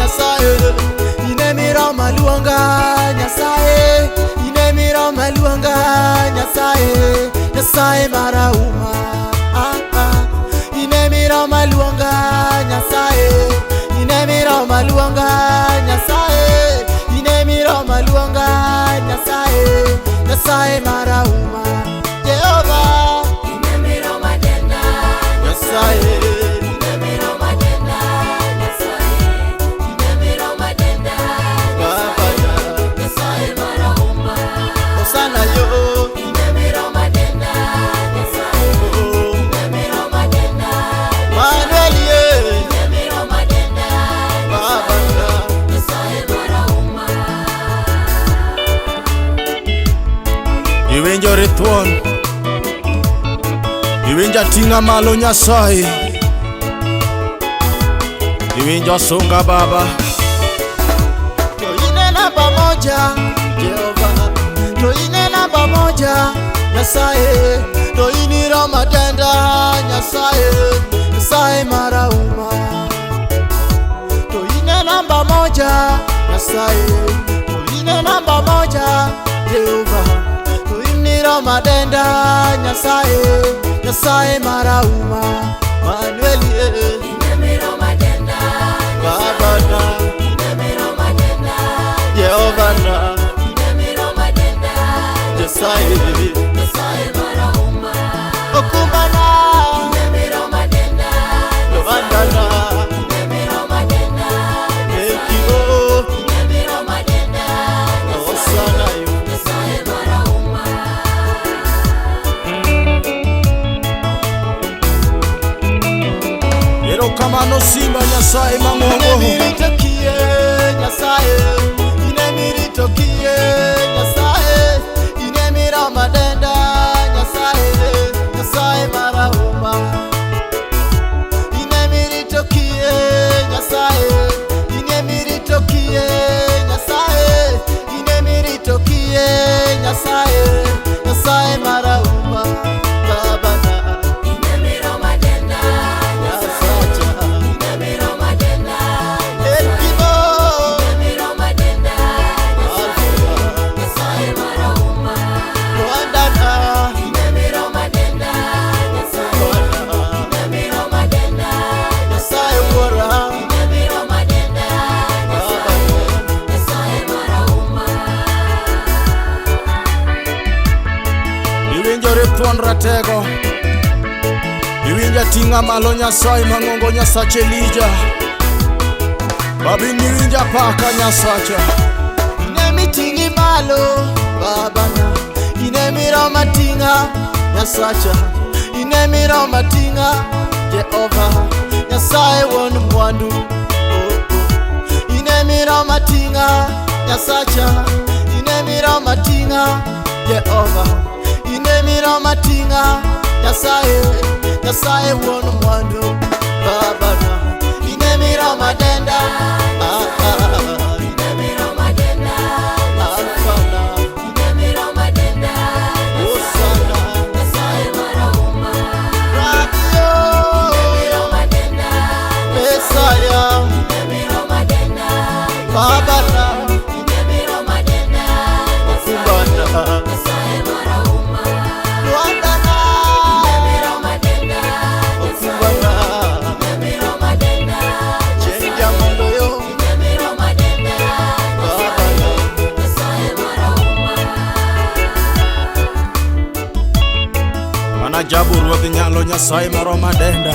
Nyasaye ine miroma luonga Nyasaye ine miroma luonga Nyasaye Nyasaye marauma ah, ah. Ine miroma luonga Nyasaye ine miroma luonga Nyasaye ine miroma luonga Nyasaye Nyasaye marauma Jehova Nyasaye Baba Osana yo Manuel ye Baba Iwinjo rithuon, iwinjo ating'a malo Nyasaye, iwinjo sunga Baba. To ine namba moja Jehova To ine namba moja Nyasaye To iniro matenda Nyasaye Nyasaye marauma To ine namba moja Nyasaye To ine namba moja Jehova To iniro madenda Nyasaye Nyasaye marauma Manuel eh, Baba na Jehova na Nyasaye Okumbana Lobandana Ekio Osana yo Erokamano Simba Nyasaye mang'ongo. Inemiritokie Nyasaye Inemiritokie Nyasaye Inemira madenda Nyasaye Nyasaye marauma Inemiritokie Nyasaye Inemiritokie Nyasaye Inemiritokie Nyasaye Nyasaye marauma Baba na Nyasacha El Kibo Rwanda Nyasaye wuora Baba Iwinjo rithuon ratego, iwinjo ating'a malo Nyasaye mang'ongo Nyasach Elija. Babini iwinjo apaka Nyasacha. Ine miting'i malo babana Ine miroma ting'a Nyasacha Ine miroma ting'a Jehova Nyasaye wuon mwandu oh, oh. Ine miroma ting'a Nyasacha Ine miroma ting'a Jehova Ine miroma ting'a Nyasaye Nyasaye wuon mwandu babana Ine miroma denda ah, ah, ah. Alpha na Osana Radio Messiah Baba na Okumbana Rwanda na Okumbana Chenja mondo yo Baba na Mana jabu ruodh nyalo Nyasaye moro madenda.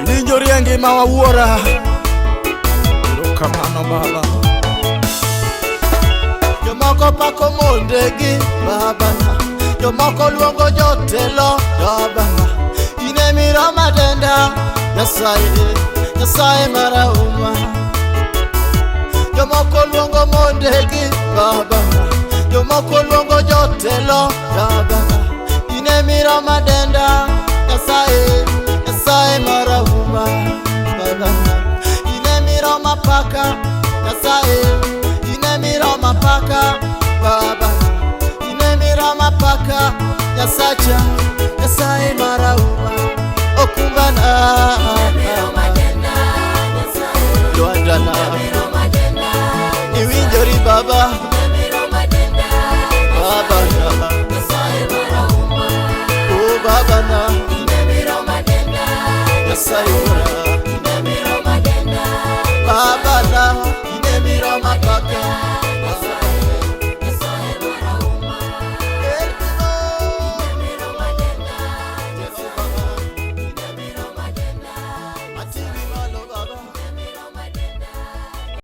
Iwinjo rie ngima wa wuora. Erokamano Baba. Jomoko pako mondegi babana Jomoko luongo jotelo babana Ine miroma denda Nyasaye Nyasaye marauma Jomoko luongo mondegi babana Jomoko luongo jotelo babana Ine miroma denda Nyasaye Nyasaye marauma babana Ine miroma paka Nyasaye Ine miroma paka baba Ine miroma paka Nyasacha Nyasaye marauma Okumbana Luanda Nyasaye wuora. Baba na ine miroma kaka.